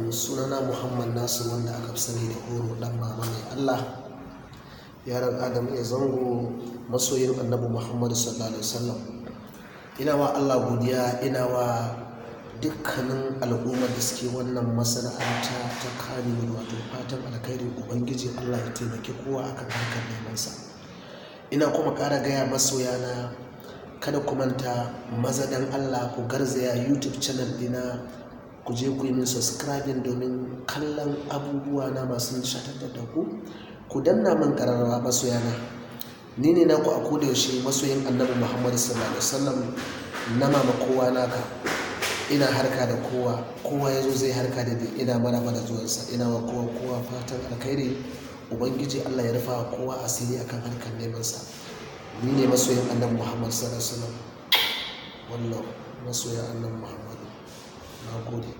Alaikum. Sunana Muhammad Nasir, wanda aka fi sani da Horo dan mama mai Allah. Yaron Adam ya zango, masoyin Annabi Muhammad sallallahu alaihi wasallam. Ina wa Allah godiya, ina wa dukkanin al'ummar da suke wannan masana'anta ta Kannywood, wato fatan alkhairi. Ubangiji Allah ya taimaki kowa akan harkar neman sa. Ina kuma ƙara gaya masoyana, kada ku manta, maza dan Allah ku garzaya YouTube channel ɗina, ku je ku yi min subscribing domin kallon abubuwa na masu nishaɗantar da ku. Ku danna min ƙararrawa, masoyana. Ni ne naku a koda yaushe, masoyin Annabi Muhammad sallallahu alaihi wasallam, na mama kowa naka. Ina harka da kowa, kowa ya zo zai harka da ni, ina maraba da zuwansa. Ina wa kowa kowa fatan alkhairi. Ubangiji Allah ya rufa wa kowa asiri akan harkar neman sa. Ni ne masoyin Annabi Muhammad sallallahu alaihi wasallam. Wallahu, masoyan Annabi Muhammadu. Na gode.